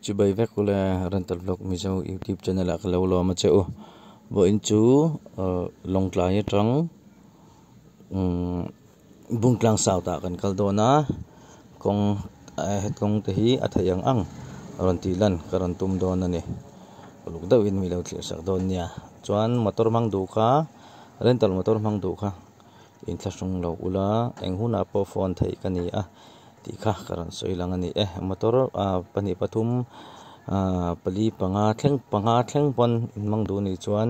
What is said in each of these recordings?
Chibai vek ule Rental Vlog Mizo YouTube channel ah ka lo lawm a che u. Vawiin chu Lawngtlai atang Bungtlang South ah kan kal dawn a, kawng kawng te hi a theih ang ang rawn tih lan ka rawn tum dawn a ni. Uluk deuhin mi lo thlir sak dawn nia. Chuan motor hmang duh kha rental motor hmang duh kha inthlahrung lo ula eng hunah pawh phone theih ka ni a. Tih kha ka rawn sawi lang a ni e. Motor ah pahnih pathum ah pali panga thleng panga thleng pawn in hmang duh anih chuan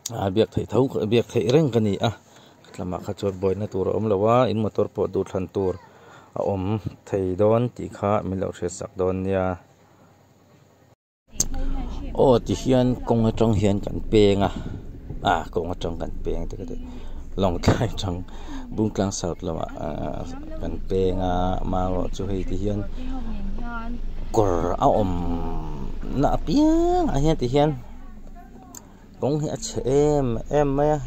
ah biak theih tho biak theih reng ka ni a. Lamah kha chuan buaina tur a awm lo a in motor pawh duh thlan tur a awm thei dawn tih kha min lo hriat sak dawn nia. Aw ti hian kawng atang hian kan peng a ah kawng atang kan peng te ka ti Lawngtlai atang Bungtlang South lamah ah kan peng a amaherawh chu hei ti hian kawr a awm na apiang ah hian ti hian kawng hi a chhe em em mai a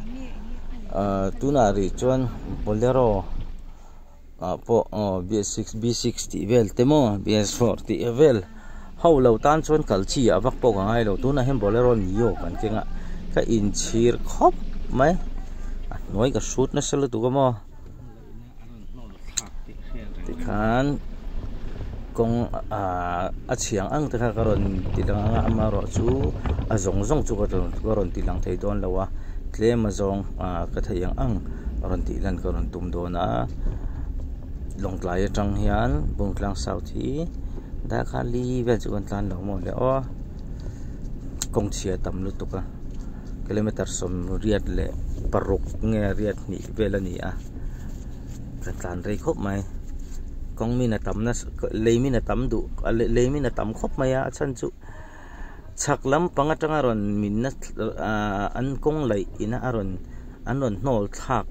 ah tunah rih chuan bolero ah pawh aw B six B six tih vel te maw B S four tih vel ho lo tan chuan kal chi ah vak pawh ka ngai lo tunah hian bolero neo kan keng a ka inchhir khawp mai a hnuai ka hrut nasa lutuk a maw tikhan kawng ah a chhiang ang te kha ka rawn ti lang ang a amaherawh chu a zawng zawng chu ka rawn ti lang thei dawn lo a tlem a zawng ah ka theih ang ang. Rawn tih lan ka rawn tum dawn a Lawngtlai atang hian Bungtlang South hi darkar li vel chu kan tlan lo maw le aw kawng chhia tam lutuk a kilometer sawmriat leh paruk nge riat hnih vel a ni a kan tlan rei khawp mai kawng min a tam nasa lei min a tam duh lei min a tam khawp mai a a chhan chu chhak lampang atanga rawn minna ahh an kawng laih ina a rawn an rawn hnawl thlak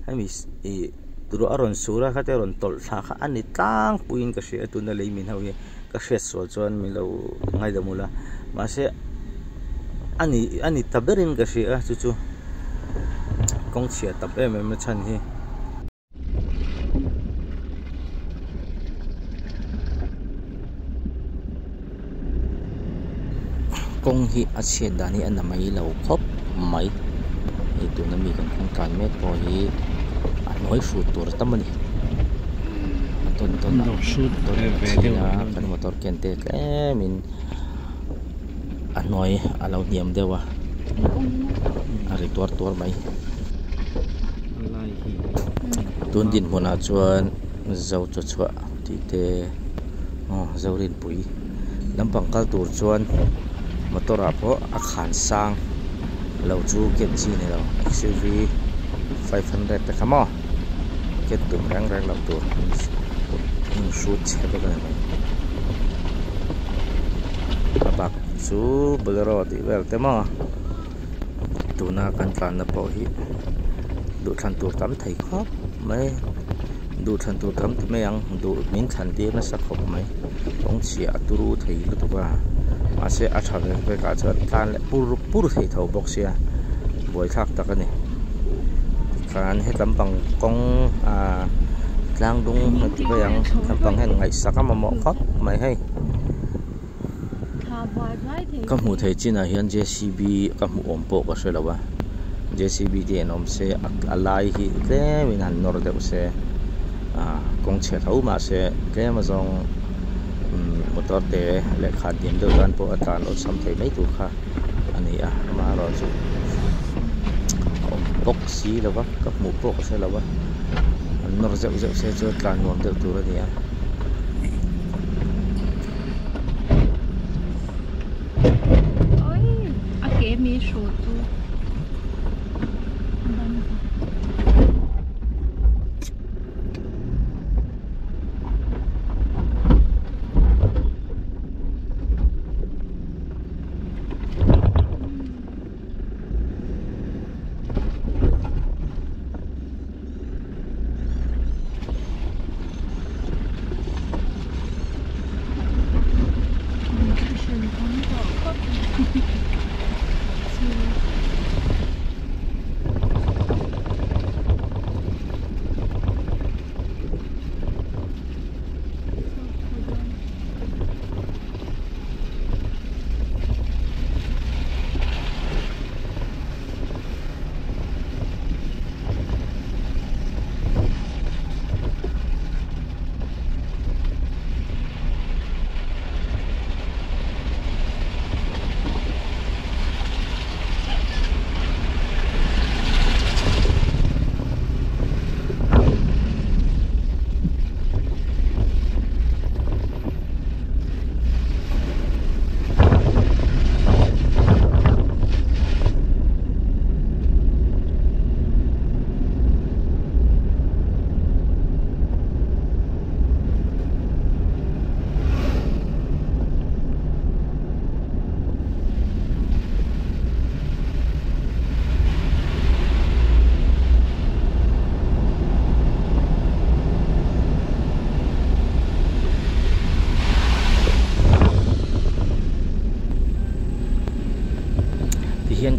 hemi ih ruah a rawn sur a khatia rawn tawlh thla kha a ni tlangpuiin ka hria a tuna lei min ho hi ka hriat sual chuan min lo ngaidam ula mahse a ni a ni ta berin ka hria a chu chu kawng chhia tam em em na chhan hi. Kawng hi a chhiat dan hi a na mai lo khawp mai hei tuna mi kan kawng tlan mek pawh hi a hnuai hrut tur a tam a ni a tawn tawn ah a chhin a kan motor ken te tlem in a hnuai a lo hniam deuh a a ri tuar tuar mai. Tun dinhmunah chuan zo chaw chhuah tih te aw Zorinpui lampang kal tur chuan motor ah pawh a khan sang lo chu ken chi a ni lo XUV 500 te kha maw ken tum reng reng loh tur inhrut chhe vek a ni mai a bak chu bolero tih vel te maw. Tuna kan tlanna pawh hi duhthlan tur tam thei khawp mai duhthlan tur tam ti mai ang duh min thlan tir nasa khawp mai kawng chhia a turu thei lutuk a mahse a tha vek vek ah chuan tlan leh pur pur theih tho bawk sia buaithlak tak a ni tikhan hetlam pang kawng ah tlang dung a ti mai ang hetlam pang hian ngaihsak a mamawh khawp mai hei. Ka hmuh theih chinah hian J C B ka hmuh awm pawh ka hre lo a J C B te in awm se a lai hi tlem in han nawr deuh se ah kawng chhe tho mahse tlem azawng motor te lehkha hniam deuh tan pawh a tlan awlsam thei mai tur kha a ni a amaherawhchu a awm bawk si lo va ka hmuh pawh ka hre lo a an nawr zeuh zeuh se chuan tlan nuam deuh tur a ni a. A ke mi hru chu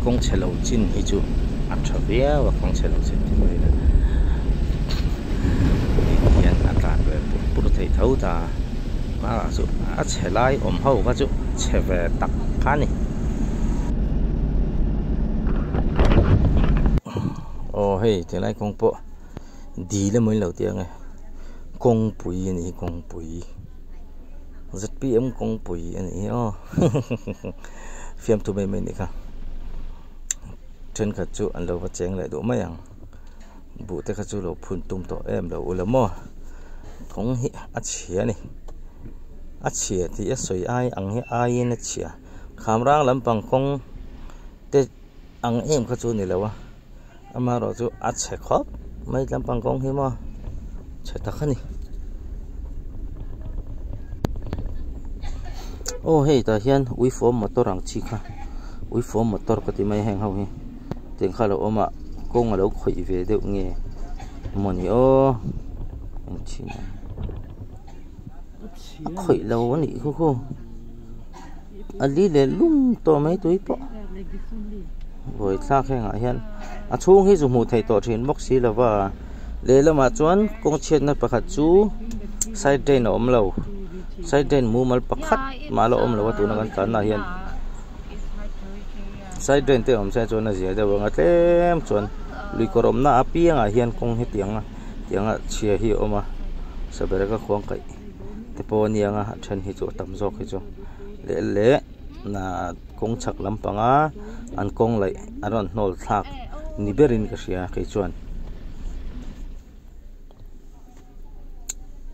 Kawng chhe lo chin hi chu a tha viau a kawng chhe lo chin tih pawh ila hian a tlan ve pur pur thei tho ta a chu a chhe lai awm ho kha chu chhe ve tak kha a ni. Aw hei tilai kawng pawh dil emaw in lo tih ang e kawngpui a ni hi kawngpui zpm kawngpui a ni hi aw fiamthu mai mai a nih kha thenkhat chu an lo va cheng leh duh mai ang buh te kha chu lo phun tum tawh em lo ula maw kawng hi a chhia a ni a chhia tih a sawi ai ang hi aiin a chhia khamrang lampang kawng te ang em kha chu a ni lo a. Amaherawh chu a chhe khawp mai tlampang kawng hi maw chhe tak a ni. Aw hei tah hian uifawm motor ang chi kha uifawm motor ka ti mai heng ho hi tiang kha a lo awm a kawng a lo khawih ve deuh nge mawni aw engchin a khawih lo a nih khu khu. A li leh lum tawh mai tui pawh vawi thlak hengah hian a chhung hi zu hmuh theih tawh thin bawk si lo va lehlamah chuan kawng chhiatna pakhat chu side drain a awm lo side drain mumal pakhat mah la awm lo a tuna kan tlanna ah hian side drain te awm se chuan a zia deuh ang a tlem chuan lui kawr awmna apiangah hian kawng hetiang a tianga chhia hi a awm a sabereka khuang kaih. te pawh a nia nga a then hi chu a tam zawk hi chu leh leh ah kawng chhak lampanga an kawng laih an rawn hnawl thlak ni berin ka hria kei chuan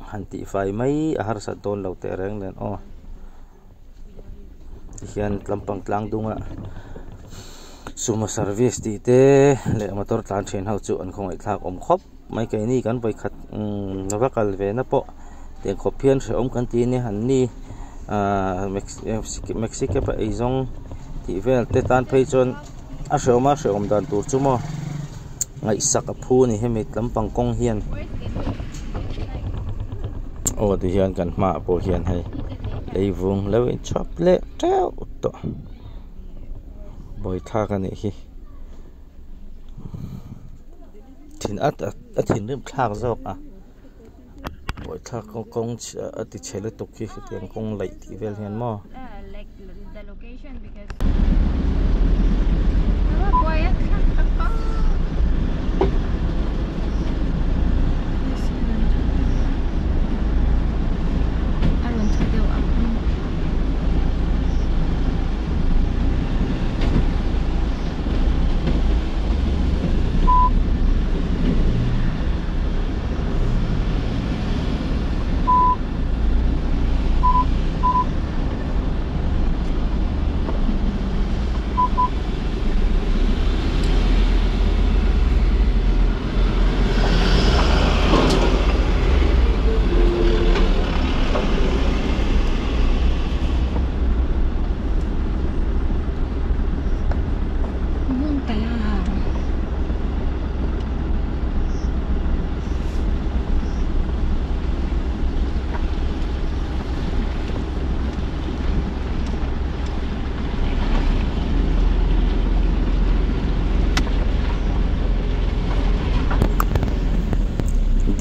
han tih fai mai a harsat dawn lo teh reng nen aw tihian lampang tlang dunga sumo service tih te leh motor tlan thin ho chu an khawngaih thlak awm khawp. Mai keini kan vawikhat va kal ve na pawh tiang khawp hian hrehawm kan ti ania han ni ahh Mexico a eizawng tih vel te tan phei chuan a hrehawm a hrehawm dan tur chu maw ngaihsak a phu a ni hemi lampang kawng hian aw ti hian kan hmaah pawh hian hei leivung lo inchhawp leh teuh tawh buaithlak a nih hi. Thin a a thinrim thlak zawk a buaithlak kawng a ti chhe lutuk hi hetiang kawng laih tih vel hian maw.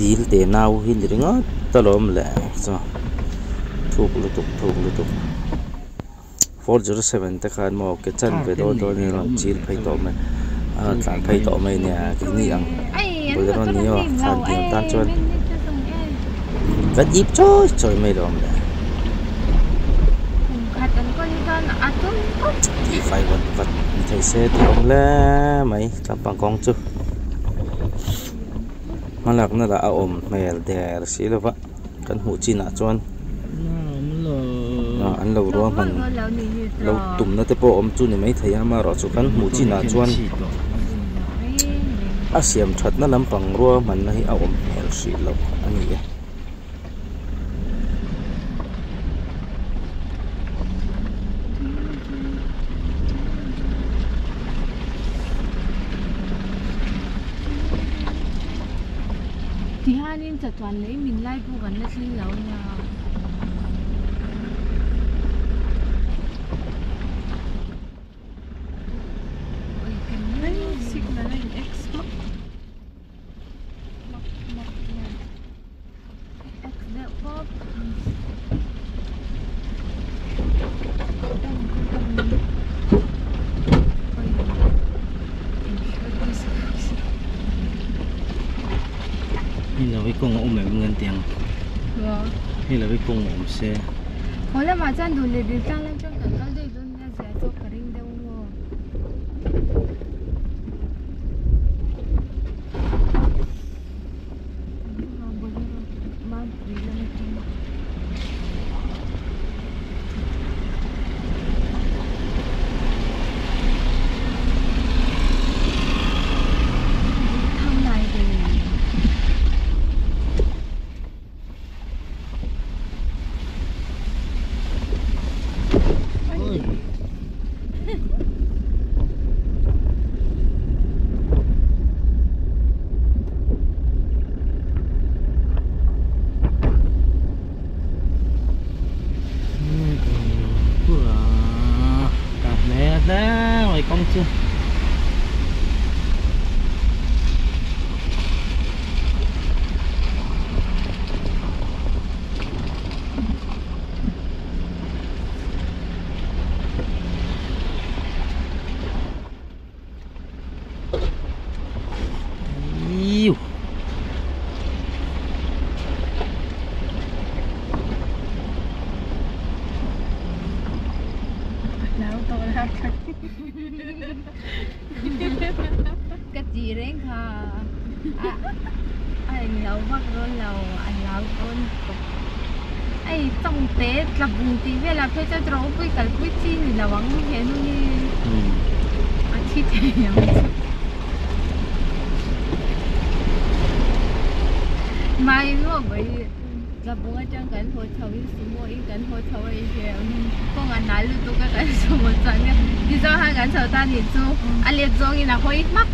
Dil te nau hi ni ringawt alawm le chu thuk lutuk thuk lutuk. 407 te khan maw ke chan ve dawn dawn in rawn chil phei tawh mai a rawn tlan phei tawh mai nia keini ang bolero ni aw thlan hniam tan chuan kan ip chawi chawi mai lo awm le tih fai vat vat ni thei se tih awm hle mai tlampang kawng chu hmalakna lah a awm hmel der si lova. Kan hmuh chinah chuan an lo ruahman lo tumna te pawh awm chu ni maithei a amaherawhchu kan hmuh chinah chuan a siam thatna lampang ruahmanna hi a awm hmel hrih loh a ni e. Tihianin chatuan lei min lai pawh kan la thleng lo nia. khawp. Hei lo hi kawng a awm em ngan tiang hei lo hi kawng a awm se. Haw lamah chuan duh leh dil tlang lam chuan kan kal daih dawn nia zia zawk ka ring deuh maw. Ka ti reng kha a englo vak dawn lo a hlau dawn tawp hei tawngte tla bung tih velah phei chuan rawpui kalpui chi ni lo ang he nu hi a thi thei ang chu mai maw mai tla bung atang kan haw chho in sumo in kan haw chho a inhre kawng a nal lutuk a kan sumo chuan tichuan khan kan chho ta nih chu a let zawngin a hawi hmak.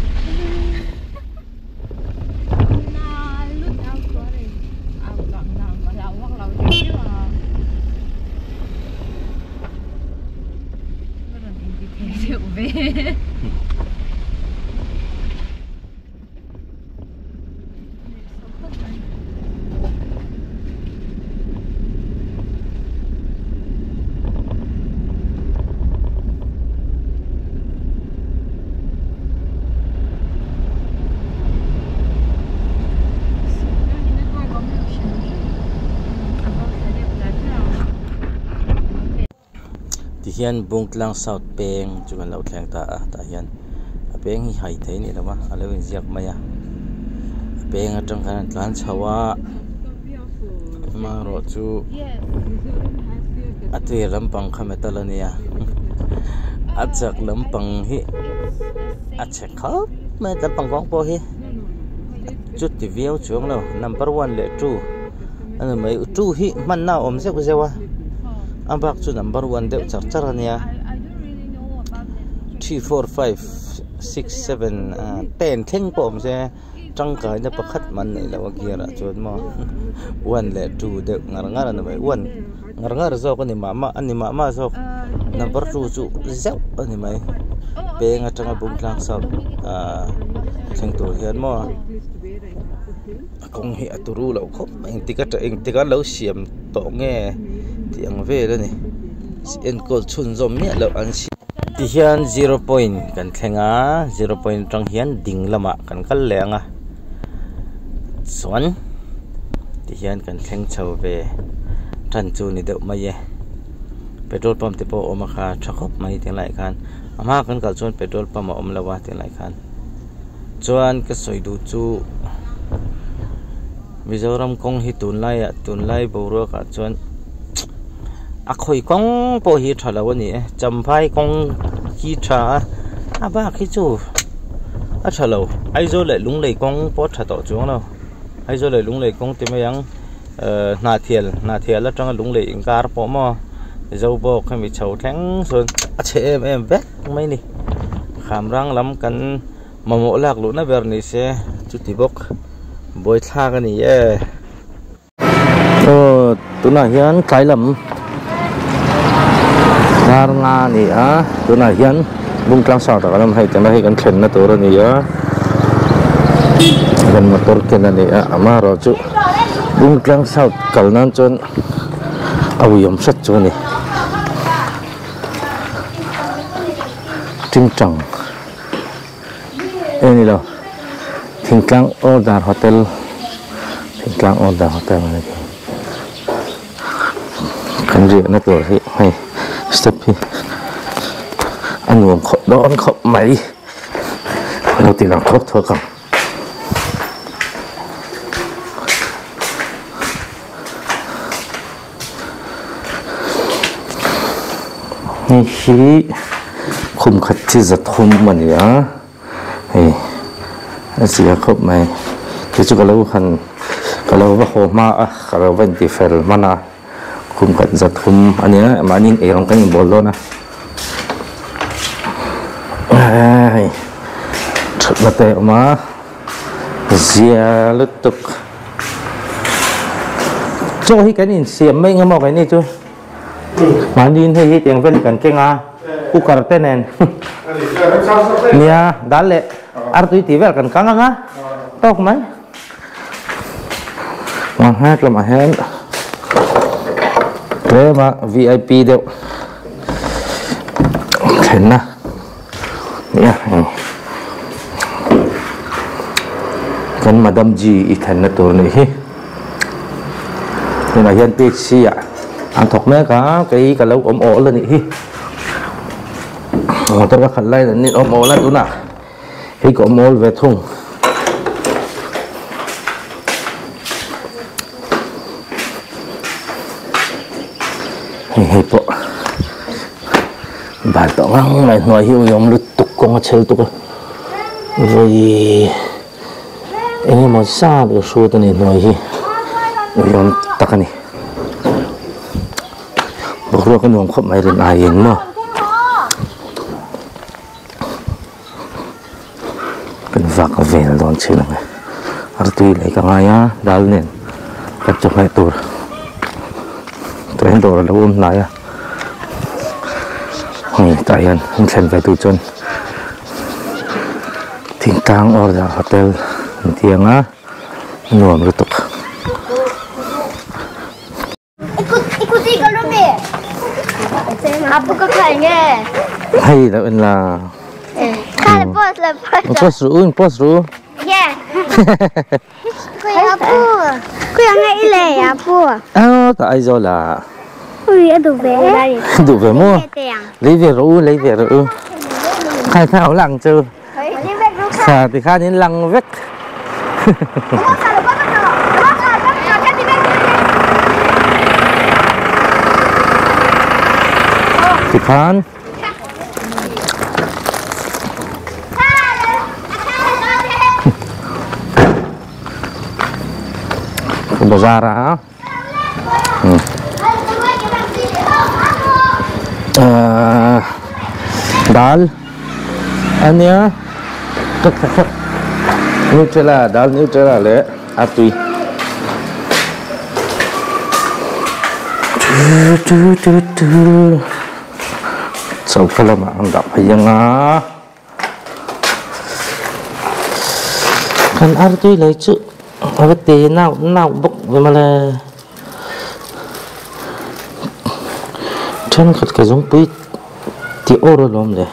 Tihian Bungtlang South peng chu kan lo thleng ta a tah hian a peng hi hai thei a ni lo va a lo inziak mai a a peng atang khan an tlan chho a amaherawh chu a tir lampang kha metal a nia a chak lampang hi a chhe khawp mai a lampang kawng pawh hi chuti viau chuang lo number one leh two a ni mai two hi hmanna a awm zeuh zeuh a a bak chu number one deuh char char a nia three four five six seven ah ten thleng pawh a awm se tangkaina pakhat man neih loh a gear ah chuan maw one leh two deuh ngar ngar a ni mai one ngar ngar zawk a ni mah mah a ni mah mah zawk number two chu zeuh a ni mai peng atanga bungtlang south ah thleng tur hian maw a kawng hi a turu loh khawp mai engtik atang engtik a lo siam tawh nge tih ang vel a ni enkawl chhunzawm miah loh an siam. Tihian zero point kan thleng a zero point atang hian ding lamah kan kal leh ang a chuan tihian kan thleng chho ve tan chu ni deuh mai e petrol pump te pawh a awm a kha tha khawp mai tunlaiah khan a hma kan kal chuan petrol pump a awm lo a tunlaiah khan chuan ka sawi duh chu Mizoram kawng hi tunlaiah tunlai boruak ah chuan. A khawi kawng pawh hi tha lo a ni e champhai kawng hi tha a a bak hi chu a tha lo Aizawl leh Lunglei kawng pawh a tha tawh chuang lo Aizawl leh Lunglei kawng ti mai ang ehh Hnahthial Hnahthial atanga Lunglei inkar pawh maw Zobawk hemi chho thleng sawn a chhe em em vek mai a ni Khamrang lam kan mamawh lak luhna ber ni se chuti bawk buaithlak a ni e. Aw tunah hian tlai lam dar nga a ni a tunah hian Bungtlang south ah kan awm hei tunah hei kan thlenna tur a ni a kan motor ken a ni a amaherawh chu. Bungtlang South kal nan chuan a uiawm hret chu a ni. Tingtang e ni lo Thingtlang Order Hotel Thingtlang Order Hotel a ni thei. Kan riahna tur hi hei step hi a nuam khawp dawn khawp mai a lo ti lang thuak thuak ang. Hei hi khum khat chi zathum a ni a hei a zia khawp mai kei chu ka lo han ka lo va haw hma a ka lo va inti fel hman a khum khat zathum a ni a mahni eirawng kan inbawl dawn a hei thatna te a awm a zia lutuk. Chaw hi kan insiam mai eng emaw keini chu mahni hei hi tiang vel kan keng a cooker te nen nia dal leh artui tih vel kan kang ang a tawk mai a tlawmah hian tlema vip deuh thlenna nia hei kan madam ji i thlenna tur nih hi tunah hian phc ah an thawk mek a kei ka lo awm awl a nih hi motor ka khalh laiin an awm awl a tunah hei ka awm awl ve thung. Hei hei pawh bal tawh ngang mai hnuai hi uiawm lutuk kawng a chhel tuk a vawi eng emaw zat ka hrut a ni hnuai hi uiawm tak a ni boruak a nuam khawp mai rin aiin maw. Kan vak vel dawn chin ang e artui lei ka ngai a dal nen kan chawhmeh tur tah hian dawr a lo awm hnai a hei tah hian in thlen ve tur chuan thingtlang order hotel an ti ang a nuam lutuk. Hei lo en la. Post ru in post ru. Aa ta Aizawl ah. Duh ve maw? Lei ve rawh u lei ve rawh u. Khai thau lang chu. Kha tikhan in lang vek. Tikhan bazar ah Dal ania Nutella dal Nutella leh a tui choka lamah an dah phei ang a kan artui lei chu a va te nauh nauh bawk ve mawle thenkhat ka zawngpui tih awr alawm le.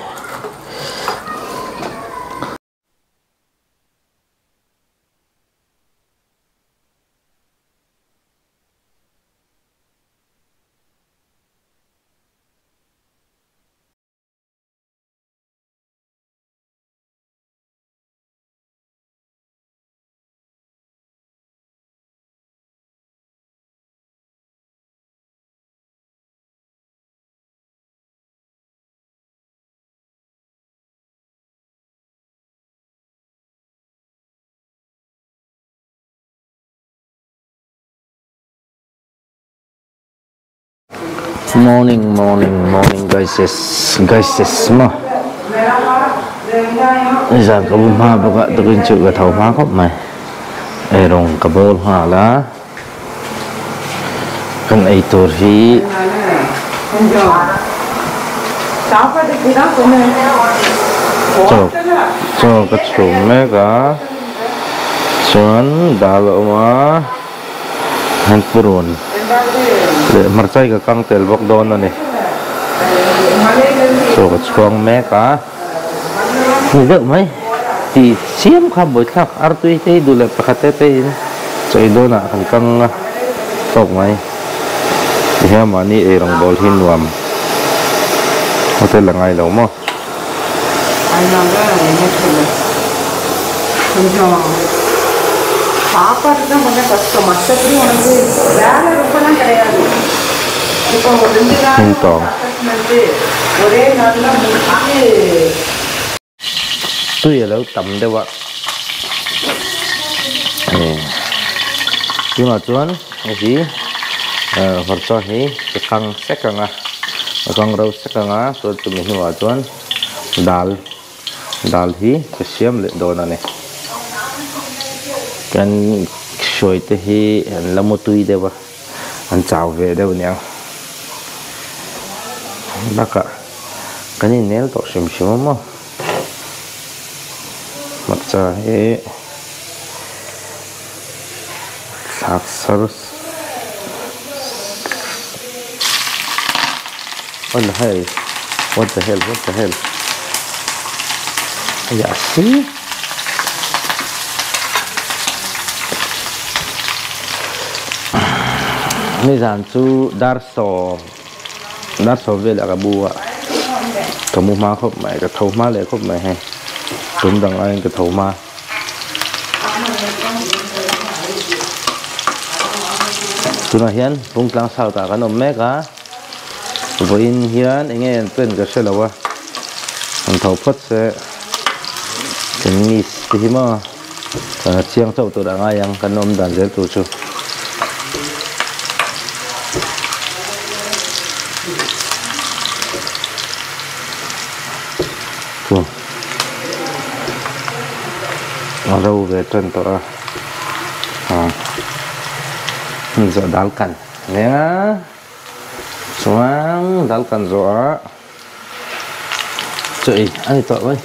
Morning morning morning guys guys maw nizan ka bu hma bawk a tukin chu ka tho hma khawp mai eirawng ka bawl nghal a kan ei tur hi chaw chaw ka chhum mek a chuan dal a awm a. Hian purun leh hmarcha hi ka kang tel bawk dawn a ni. Chaw ka chhuang mek a, ni deuh mai tih chiam kha buaithlak artui te hi duh leh pakhat te te in chaw ei dawnah kan kang a tawk mai. Tihian mahni ei rawngbawl hi nuam hotel a ngai lo maw? Hmun tawng. Tui a lo tam deuh a. Tunah chuan hei hi hmarcha hi ka kang sek ang a, ka kang ro sek ang a chuan chumi hnuah chuan dal dal hi ka siam leh dawn a ni. Kan hruai te hi an la mu tui deuh a, an chau ve deuh aniang. Bakah kan innel tawh hrim hrim a maw. Hmarcha hi thlak sar What the hell? What the hell? What the hell? Ayah si. Nizan chu dar sawm dar sawm velah ka bu a ka mu hma khawp mai ka tho hma leh khawp mai hei tum dang aiin ka tho hma. Tunah hian Bungtlang South ah kan awm mek a vawiin hian eng nge an plan ka hre lo a an tho phawt se kan miss te hi maw kan a chiang chauh tur a ngai ang kan awm dan zel tur chu. Chu a ro ve tan tawh a ah zawh dal kan eng a chuan dal kan zawh ah chaw ei a ni tawh mai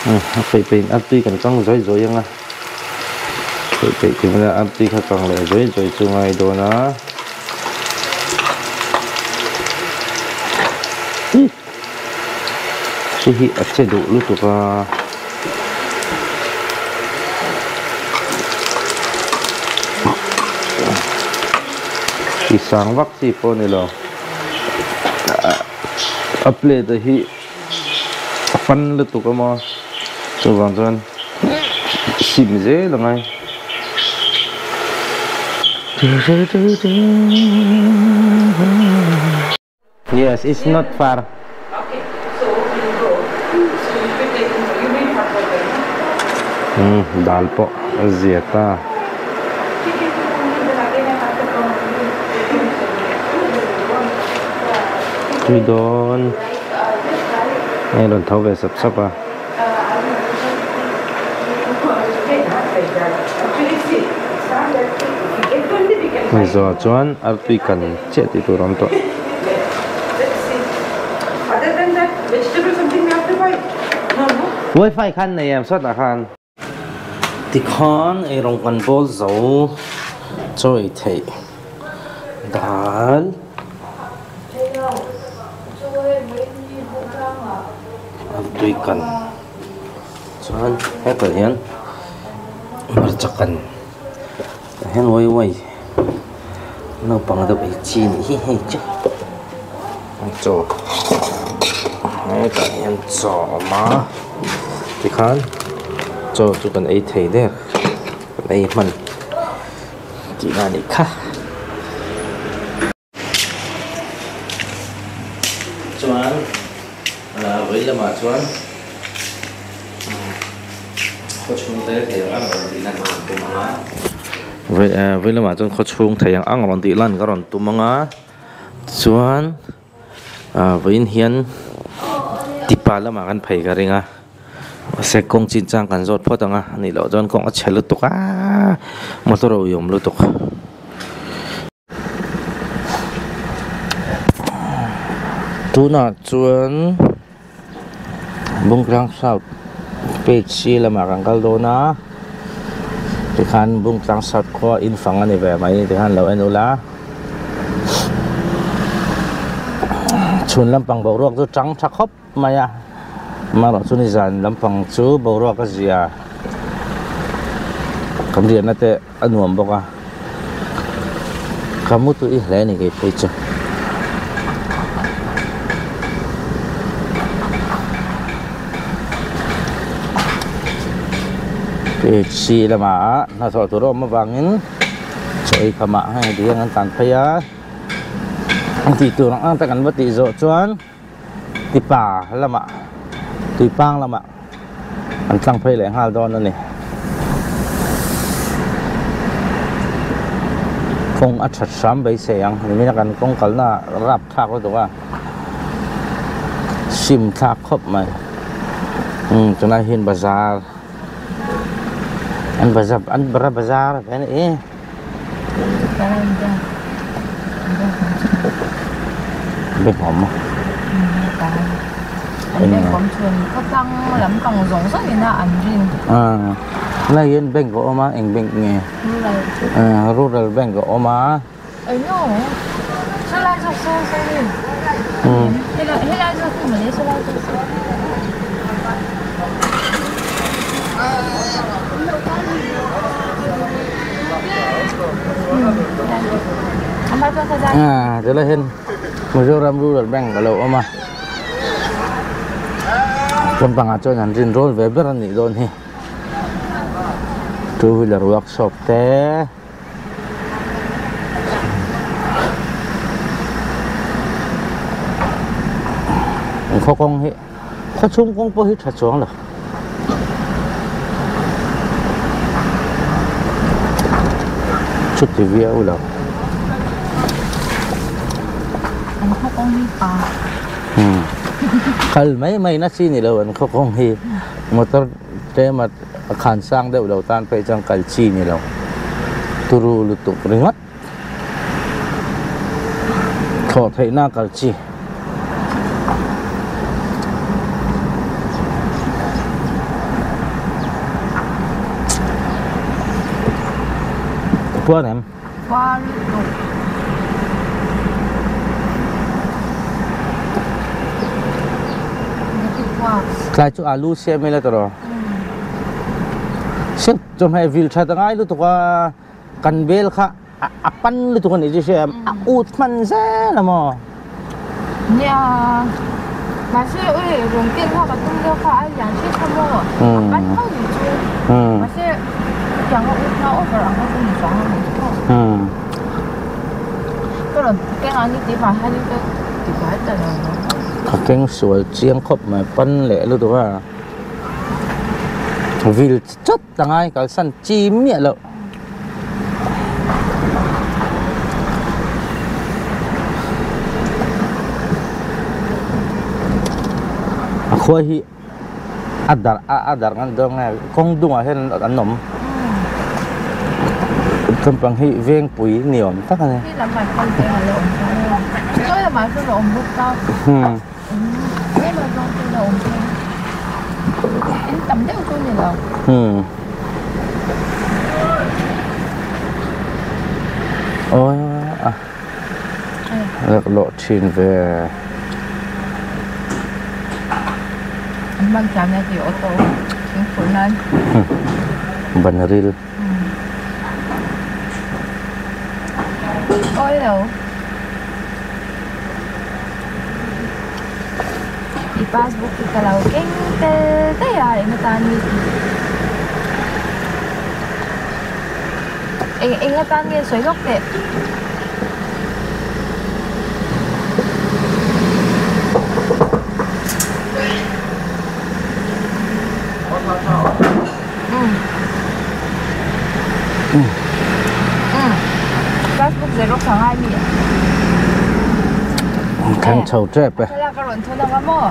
a peih peih in artui kan chang zawi zawi ang a peih peih tih hmuna artui kha chang leh zawi zawi chu ngai dawn a. Hri hi a che duh lutuk a. Ti sang vak chi pawh a ni lo. A plate hi a fan lutuk a maw chuvang chuan sim zel a ngai. Yes, it's not far. Okay, so we'll go. So you'll be taking, you need hot water, no? Dal pawh a zia ta. Tui dawn. Hei rawn tho ve sap sap a. Hei zawhah chuan artui kan chiah tih tur a awm tawh. Wifi khan nei em sawtah khan. Tikhan eirawng kan bawl zo chaw ei theih dal. Tui kan chuan hetah hian hmarcha kan tah hian uai uai naupang deuh ei chi anih hi hei chu chaw hetah hian chaw a awm a tikhan chaw chu kan ei thei der kan ei hman tihna anih kha. Chuan vawi lamah chuan khaw chhung te thei ang ang rawn tih lan ka rawn tum ang a vawi lamah chuan khaw chhung thei ang ang rawn tih lan ka rawn tum ang a chuan vawiin hian tipa lamah kan phei ka ring a mahse kawng chin chang kan zawt phawt ang a anih loh chuan kawng a chhe lutuk a motor a uiawm lutuk. Tunah chuan Bungtlang South page si lamah kan kal dawn a. Tikhan Bungtlang South khua in fang a ni ve mai tikhan lo en ula. Chhun lampang boruak chu tang tha khawp mai a, amaherawh chu nizan lampang chu boruak a zia kan riahna te a nuam bawk a, ka mu tui hle a ni kei phei chu. Phc lamah hnathawh tur a awm avangin chaw ei khamah heng ti hian kan tlan phei a an tih tur ang ang te kan va tih zawh chuan tipa lamah tuipang lamah an tlang phei leh nghal dawn a ni kawng a that hram beisei ang nimin a kan kawng kalna rap thlak lutuk a. Sim thlak khawp mai umm tunah hian bazar an bazar an bara bazar a ni bank awm a tunah hian bank a awm a eng bank nge rural bank a awm a. Tilai hian Mizoram Rural Bank a lo awm a lampangah chuan an rin rawl ve ber a nih dawn hi two wheeler workshop te. Khaw kawng hi khaw chhung kawng pawh hi tha chuang lo chuti viau lo an khaw kawng hi pa kal mai mai na chi ni lo an khaw kawng hi motor tlem a A khan sang deuh lo tan phei chuan kal chi ni lo. Turu lutuk ringawt. Thlawh theihna a kal chi. Puan em? Puan lutuk. Tlai chu alu siam ila tawh. Sir chawhmeh vil that a ngai lutuk a kan bel kha a pan lutuk a nih chu hria a ut hman zel a maw. Nia mahse ui rawn ken kha ka tum deuh kha a lian hret kha maw a pan tho nih chu mahse tiang a ut na over ang kha chu ni chuang a nih chu ka rawn keng ang ni tih vang hian ka ti buai ta lo. Ka keng sual chiang khawp mai pan leh lutuk a. Vil chat a ngai kalsan chi miah loh. A khua hi a darh a darh ngan dawn nge kawng dungah hian an awm lampang hi vengpui ni awm tak a ni. Ôi à laklawh thin ve. Ban ril. I passbook hi ka lo keng tel daih a eng atan nge tih eng eng atan nge sawi lawk teh. Passbook xerox a ngai mi Thleng chho tep e. Thlalak a rawn thawn ang a maw?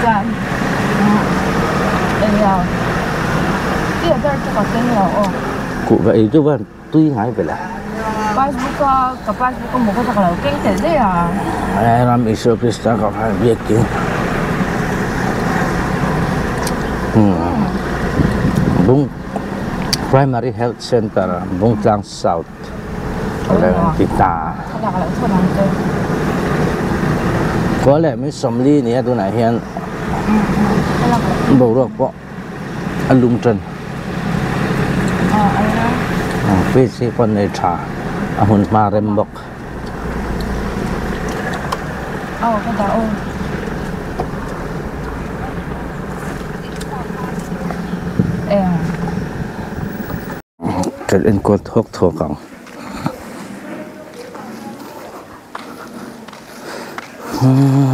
Chuan eng lo i adhar chu ka keng lo aw. Kuhva ei chu van tui ngai ve la. Passbook a ka passbook a maw ka tak lo keng tel daih a. Ram Isua Krista ka khan biakin. Bung. Primary Health Centre Bungtlang South a lo inti ta. Khua leh min sawmli nia tunah hian boruak pawh a lum tan. Pitch hi pawn nei tha a hmun hma rem bawk. Kan enkawl thuak thuak ang.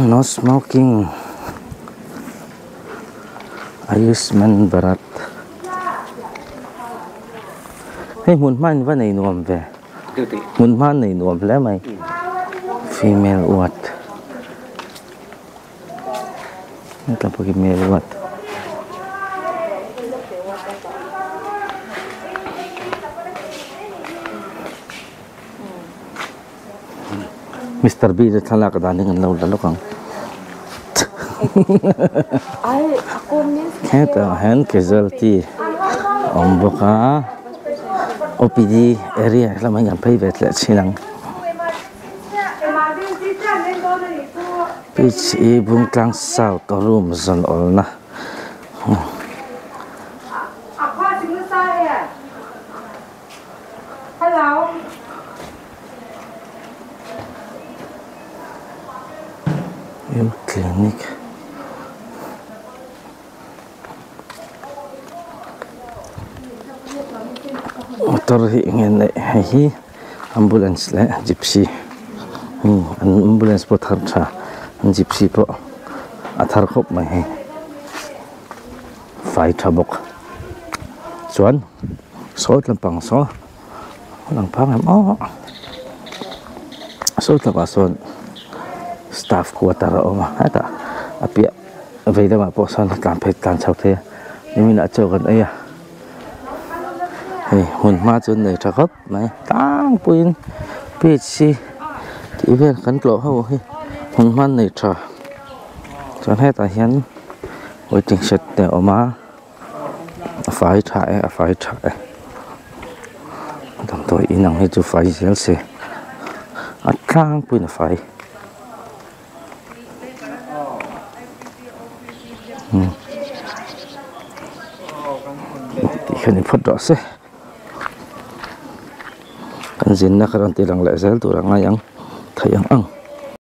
No smoking. Ayushman Bharat. Hei hmun hma in va nei nuam ve. Hmun hma nei nuam hle mai. Female ward. Hetah pawh hi male ward. Mister B te thlalak dan hi kan lo la lawk ang. Hetah hian casualty a awm bawk a O_P_D area lamah hian kan phei ve tleh chin ang. Pitch hi Bungtlang South room zawn awlna. Youth clinic motor hi eng nge neih hei hi ambulance leh gypsy an ambulance pawh thar tha an gypsy pawh a thar khawp mai hei. Fai tha bawk chuan sawi lampang saw a lang phang em aw sawi tlakah sawn staff quarter a awm a hetah a piah vei lamah pawh sawn a tlan phei tlan chho thei a nimin ah chaw kan ei a hei hmun hma chu an nei tha khawp mai tlangpuiin pitch hi tih vel kan tlawh ho hi hmun hma an nei tha chuan hetah hian. Waiting shed te a awm a a fai tha e a fai tha e damdawi in ang hi chu fai zel se a tlangpuiin a fai tih hian in phawt rawh se kan zinna kha rawn ti lang leh zel tur a ngai ang theih ang ang.